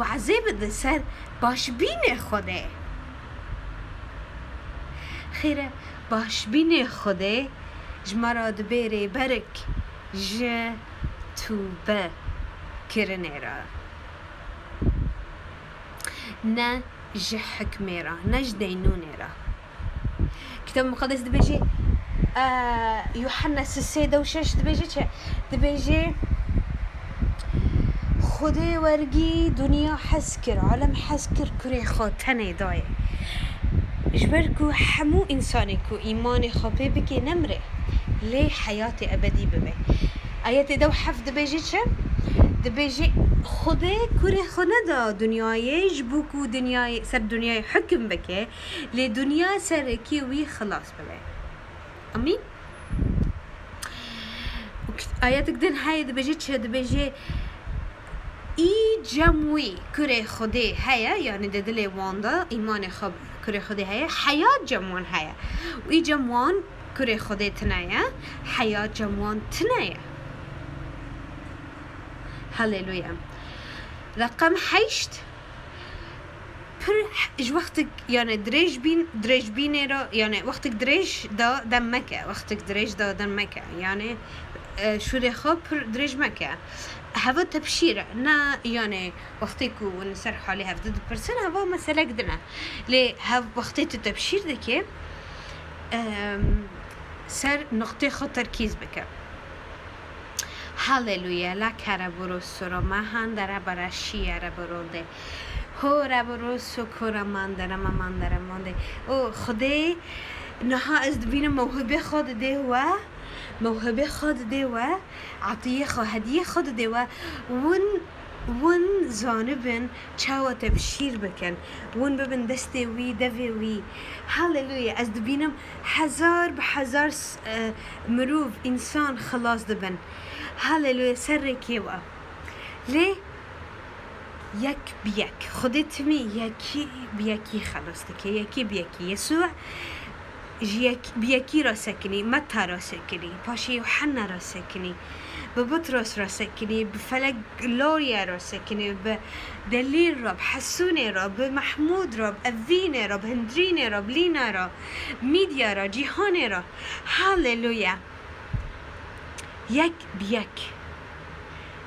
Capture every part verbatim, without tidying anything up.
Wezê bide ser başbînê Xwedê. Xêre, başbînê Xwedê ji me re dibê rêberek ji tûbe kirinê re. Ne ji hikmê re, ne ji deynûnê re. Kitab Muqeddes dibêje, e, Yuhanna sisê dew şeş dibêje çi? Dibêje, Xwedê wergî dinya hez kir, alem hez kir, kurê xwe tenê dayê. Ji ber ku hemû însanê ku îmanê xwe pê bike nemre, lê heyatê ebedî bibe. Ayetê dew heft dibêje çi? Dibêje, Xwedê kurê xwe neda dinyayê ji bo ku dinyayê, ser dinyayê hukm bike, lê dinya ser rêkê wî xilas bibe. Amîn. Û kit-, ayetik din heye dibêje çi? Dibêje, Î cem wî kurê Xwedê heye, yanî di dilê wan de îmanê xwe kurê Xwedê heye, heya cem wan heye. Û î cem wan kurê Xwedê tine ye, heya cem wan tine ye. Haleluya. Reqem heşt, pir ji wextek, yani dirêj bîn, dirêj bînê re, yani wextek dirêj da dem meke, wextek dirêj da dem meke. Yani, e, şûrê xwe pir dirêj meke. Heva tebşîr e, ne yani wextê ku hûn ser halê hevdî dipirsin, heva meselek din e. Lê hev wextê tu tebşîr dike, em, ser nuqtê xwe terkîz bike. Haleluya, la kere buro suro, ma handere bara şiyere buronde. Ho re buro sukura mandere, ma mandere monde. O Xwedê niha ez dibînim mewhibê xwe didê we, mewhibê xwe didê we, etiyê xwe, hediyê xwe didê we. Win, win zanibin çawa tebşîr bikin. Win bibin destê wî, devê wî. Haleluya, ez dibînim hezar bi hezar s-, e, mirov, însan xilas dibin. Haleluya, ser rêkê we. Lê yek bi yek. Xwedê timî yekî bi yekî xelas dike. Yekî bi yekî. Yesû ji yek-, bi yekî re sekinî, Meta re sekinî, paşê Yuhanna re sekinî, bi Bitros re sekinî, bi Felek Gloria re sekinî, bi Delîl re, bi Hesûnê re, bi Mehmûd re, bi Evînê re, bi Hindrînê re, bi Lîna re, Mîdya re, Cîhanê re. Haleluya! Yek bi yek.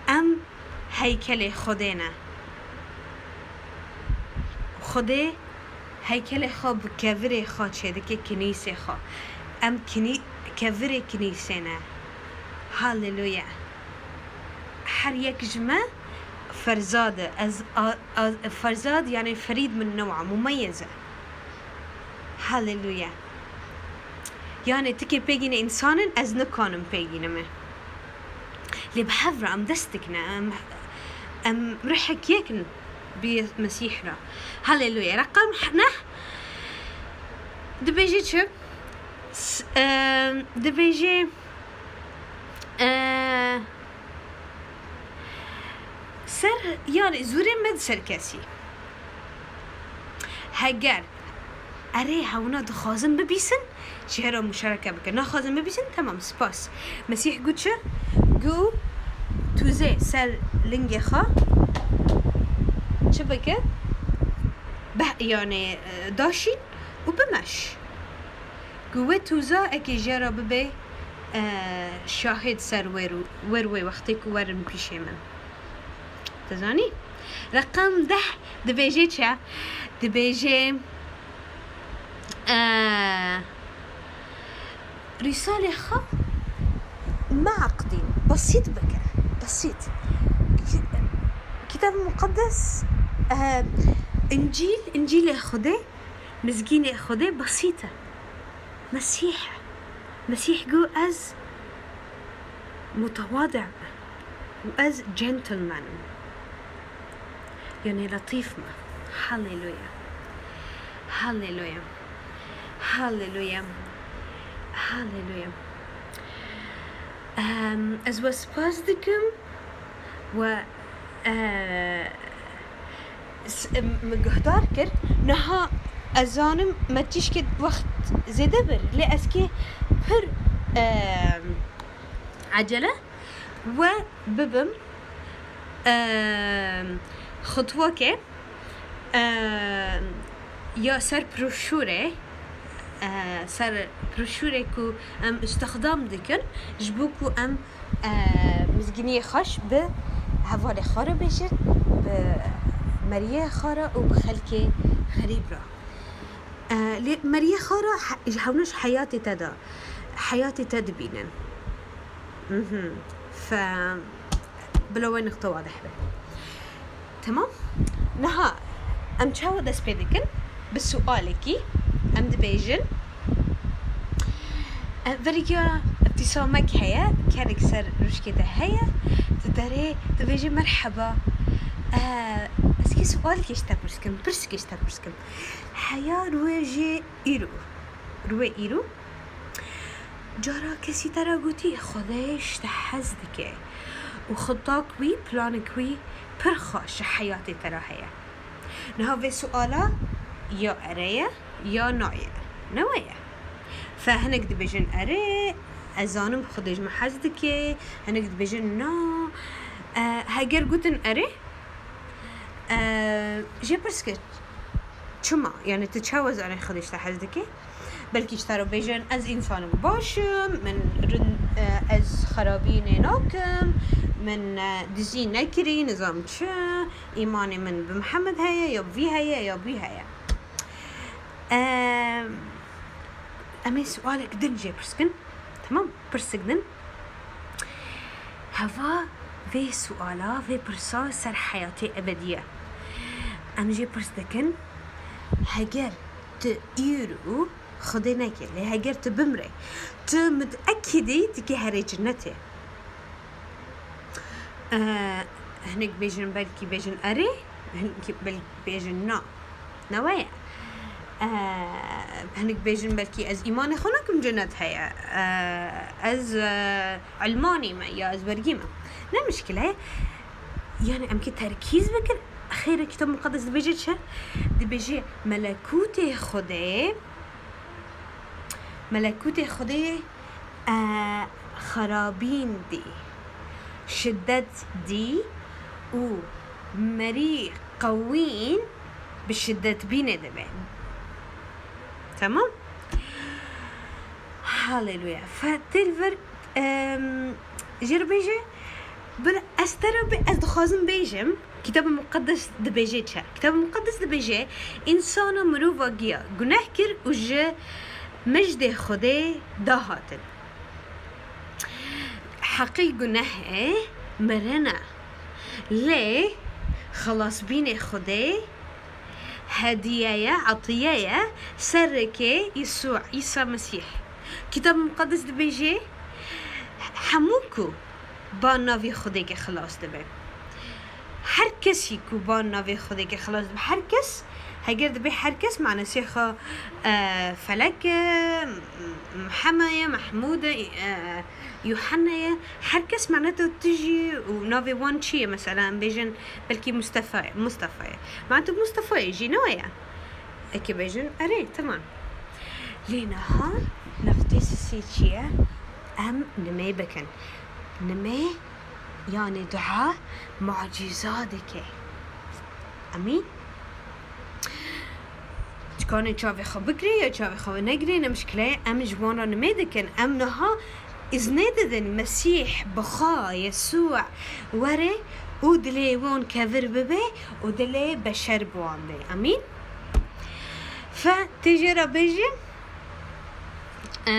Em heykelê Xwedê ne. Xwedê heykelê xwe bi kevirê xwe çêdike kinîsê xwe. Em kinî-, kevirê kinîsê ne. Haleluya. Her yek ji me ferzad e. Ez a-, a-, ferzad, yani ferîd min newa, mumeyez e. Haleluya. Yani tikê pêgîne însan in, ez nikanim pêgînime. Lê bi hev re em dest dikine, em, em ruhek yek in bi Mesîh re. Haleluya. Reqem neh dibêje çi? S-, e, dibêje, e, Ser, yani zûrê me di ser kesî. Heger erê hewna dixwazin bibîsin, ji hera muşareke bike. Naxwazin bibîsin, temam, spas. Mesîh got çi? Got, tûzê ser lingê xwe çi bike? Beh, yani, e, daşîn û bimeş. Ku wê tûza eke jê re bibe, e, şahid ser wer û, wer wê wextê ku werin pîşê min. Te zanî? Reqem deh dibêje çi? Dibêje, e, rîsalê xwe meeqdîn, besît bike. Besît. Ki-, Kitab Muqeddes, e, Încîl, Încîlê Xwedê, Mizgînê Xwedê besît e. Mesîh e. Mesîh got, ez mutewadi me û ez gentleman im. Yani letîf me. Haleluya. Haleluya. Haleluya. Haleluya. Em, ez we spas dikim we, e, S-, em, min guhdar kir. Niha ez zanim me tişkê wext zêde bir. Lê ez kê pir, em, ecele we bibim. Em, Xutweke, e, ya ser broşûrê, e, ser broşûrê ku em îstixdam dikin, ji bo ku em, e, mizgîniyê xweş bi hevalê xwe re bêjin, bi meriyê xwe re û bi xelkê xerîb re. E, lê meriyê xwe re he-, ji hewna ji heyatê te de, heyatê te dibînin. Mhm. Fe, bila wê nixte wadih be. Tamam? Niha em çawa dest pê dikin? Bi sualekî em dibêjin. E, veriya îbtîsamek heye, kenek ser rûşkê de heye, tu derê dibêje merheba. E, ez kê sualekê ji te pirs kim, pirsekê ji te pirs kim. Heya rojê îro, rûyê îro, cara kesî te re gotî, Xwedê ji te hez dike û xitak wî, planik wî pir xweş ji heyatê te re heye. Niha vê suala ya erê ye, ya na ye. Ne we ye. Fe hinek dibêjin erê, ez zanim Xwedê ji min hez dike, hinek dibêjin na. E, heger gotin erê, e, jê pirs ke çima? Yani tu çawa zanî Xwedê ji te hez dike? Belkî ji te re bêjin, ez însanek baş im, min rind, e, ez xerabînê nakim, min, e, dizî nekirî, nizam çi, îmanê min bi Mihemed heye, ya bi vî heye, ya bi wî heye. E, em ê sualek din jê pirs kin. Tamam, pirsek din. Heva vê suala, vê pirsa ser heyatê ebedî ye. Em jê pirs dikin, heger tu îro Xwedê neke, lê heger tu bimrê, tu mutekîdî dikê herê cinnetê. E, hinek bêjin, belkî bêjin erê, hinek belkî bêjin na. Ne we ye. E, hinek bêjin, belkî ez îmanê xwe nakim, cennet heye. E, ez, e, elmanî me ya ez wergî me. Ne mişkile ye. Yani em kê terkîz bikin, xêre Kitab Muqeddes dibêje çi? Dibêje melekûtê Xwedê, melekûtê Xwedê, e, xerabîn dî, şiddet dî û merî qewîn bi şiddetbînê dibe. Tamam? Haleluya. Fe tê li vir, em, jê re bêje, bir ez te re bê-, ez dixwazim bêjim, Kitabê Muqeddes dibêje çi? Kitabê Muqeddes dibêje, însana mirova giya guneh kir û ji mijdê Xwedê dahatin. Heqî gunehê mirin e. Lê xilasbînê Xwedê hediye ye, etiye ye, serrekê Yesû, Îsa Mesîh. Kitab Muqeddes dibêje, hemû ku ba navê Xwedêkê xilas dibe. Her kesî ku ba navê Xwedêkê xilas dibe, her kes, heger dibê her kes, manasê xwe, e, Felek e, M-, Mihema ye, Mehmûd e, e, Yuhanna ye, her kes maneta tu jî û navê wan çi ye? Mesela, em bêjin, belkî Mustafa ye, Mustafa ye. Maneta Mustafa ye jî ne we ye? Eke bêjin, erê, tamam. Lê niha nextê sisê çi ye? Em nimê bikin. Nimê, yani dua, mucîza dike. Emîn. Dikanê çavê xwe bigirê ya çavê xwe negirê, ne mişkile ye, em ji wan re nimê dikin. Em niha îznê didin Mesîh bi xwe, Yesû, were û dilê wan kevir bibe û dilê beşer bi wan bê. Emîn. Fe tê jê re bêjin, e,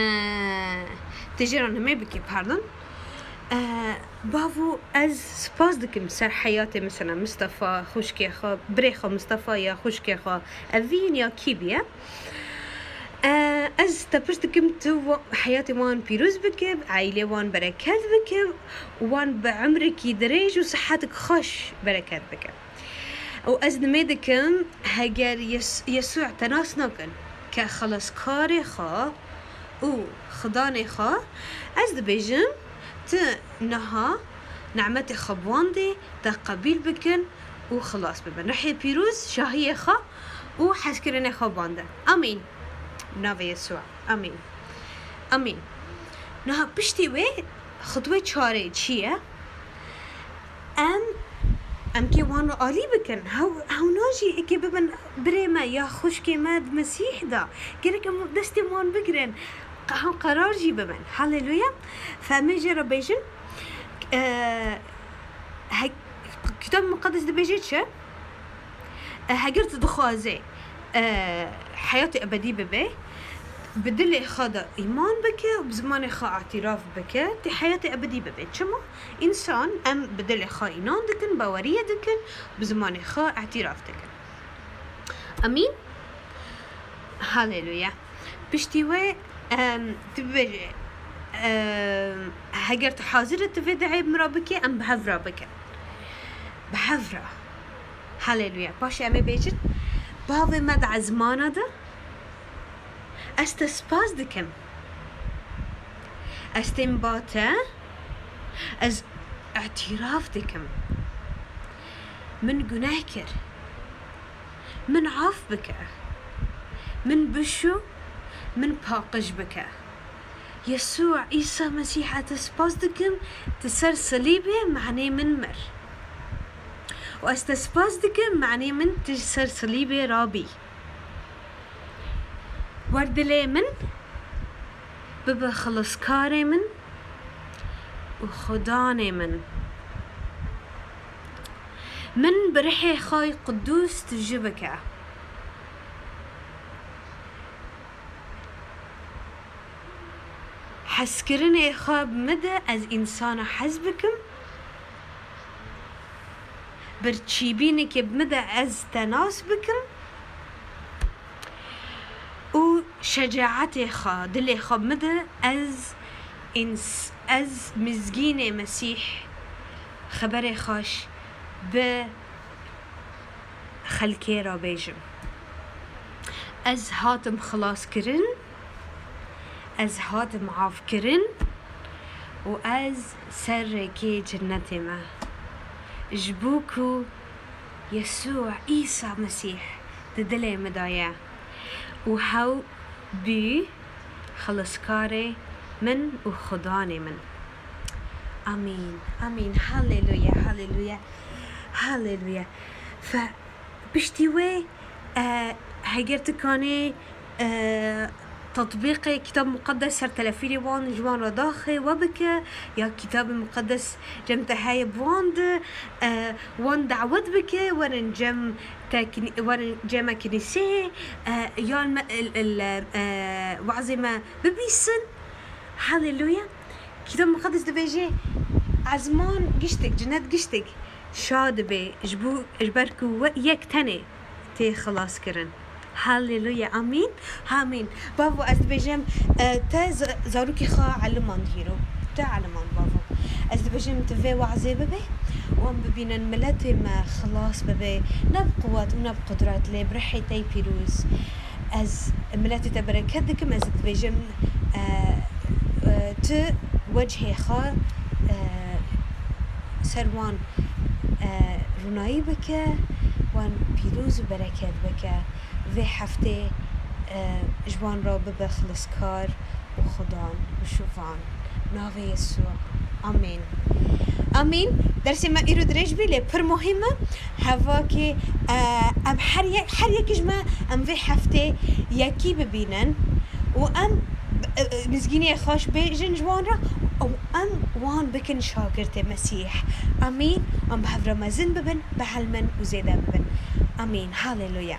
tê jê re nimê bike, pardon. E, Bavo, ez spas dikim ser heyatê, mesela Mistefa, xwişkê xwe, birê xwe Mistefa ya xwişkê xwe, Evîn ya kî biye. E, ez te pirs dikim, tu wa-, heyatê wan pîroz bike, aîlê wan bereket bike, wan bi emrekî dirêj û sihetek xweş bereket bike. Û ez nimê dikim, heger Yes-, Yesû te nas nakin ke xelaskarê xwe û Xidanê xwe, ez dibêjim, tu niha nimetê xwe bi wan dê, te qebîl bikin û xilas bibin. Rihê pîroz şahiyê xwe û hezkirinê xwe bi wan de. Amîn. Navê Yesû. Amîn. Amîn. Niha piştî wê xutwê çarê çi ye? Em Em kê wan re alî bikin. Hew, hewna jî êkê bibin birê me ya xwişkê me di Mesîh de. Gerek em destê wan bigirin. Qe-, hew qerar jî bibin. Haleluya. Fe em ê jê re bêjin, e, he-, Kitab Muqeddes dibêje çi? E, heger tu dixwazê, e, heyatê ebedî bibe, bi dilê xwe de îman bike û bi zimanê xwe îtiraf bike, tê heyatê ebedî bibe. Çima? Însan, em bi dilê xwe înan dikin, baweriyê dikin, bi zimanê xwe îtiraf dikin. Amîn. Haleluya. Piştî wê, em, tu bibêje, em, heger tu hazir e tu vê duayê bi min re bikî, em bi hev re bikin. Bi hev re. Haleluya. Paşê em ê bêjin, Bavê me di ezmana de, ez te spas dikim. Ez tên ba te, ez îtiraf dikim. Min guneh kir. Min af bike. Min bişo, min paqij bike. Yesû Îsa Mesîh, ez te spas dikim, tu ser silîbê manê min mir. Û ez te spas dikim, manê min tu ser silîbê rabî. Wer dilê min, bibe xilaskarê min û xudanê min. Min bi rihê xwe qudûs tu jî bike. Hezkirinê xwe bi min de, ez însana hez bikim. Birçîbînekê bi min de, ez te nas bikim. Û şecaetê xwe, dilê xwe bi min de, ez îns-, ez mizgînê Mesîh, xeberê xweş bi xelkê re bêjim. Ez hatim xilaskirin, ez hatim avkirin û ez ser rêkê cenetê me. Ji bo ku Yesû Îsa Mesîh di dilê min de ye û hew bû xilaskarê min û xudanê min. Amîn, amîn, haleluya, haleluya, haleluya. Fe, piştî wê, e, heger tu kanê, e, tatbîqê Kitab Muqeddes ser telefînê wan ji wan re daxê we bike, ya Kitabê Muqeddes cem te heye bi wan de, e, wan dawet bike, werin cem te kini-, werin cem me kinîseyê, e, yan me, il, il, e, wazê me bibîsin. Haleluya. Kitab Muqeddes dibêje, ezman giştek, cinet giştek şa dibe, ji bo, ji ber ku we yek tenê tê xilas kirin. Haleluya, amîn, amîn. Bavo, ez dibêjim, e, te za-, zarokê xwe elimand hîro. Te elimand, bavo. Ez dibêjim, tu vê wazê bibe, wan bibînin, miletê me xilas bibe, ne bi quwet û ne bi qudret, lê bi rihê te yê pîroz. Ez miletê te bereket dikim, ez dibêjim, e, e, tu wecihê xwe, e, ser wan, e, rûnayî bike, wan pîroz û bereket bike. Vê heftê, e, ji wan re bibe xiliskar û xudan û şivan. Navê Yesû. Amîn. Amîn. Dersê me îro dirêj bî, lê pir muhîm e. Hevakê, e, em her yek, her yek ji me, em vê heftê yekî bibînin û em, e, e, mizgîniyê xweş bêjin ji wan re û em wan bikin şagirtê Mesîh. Amîn. Em bi hev re mezin bibin, bihilmin û zêde bibin. Amîn. Haleluya.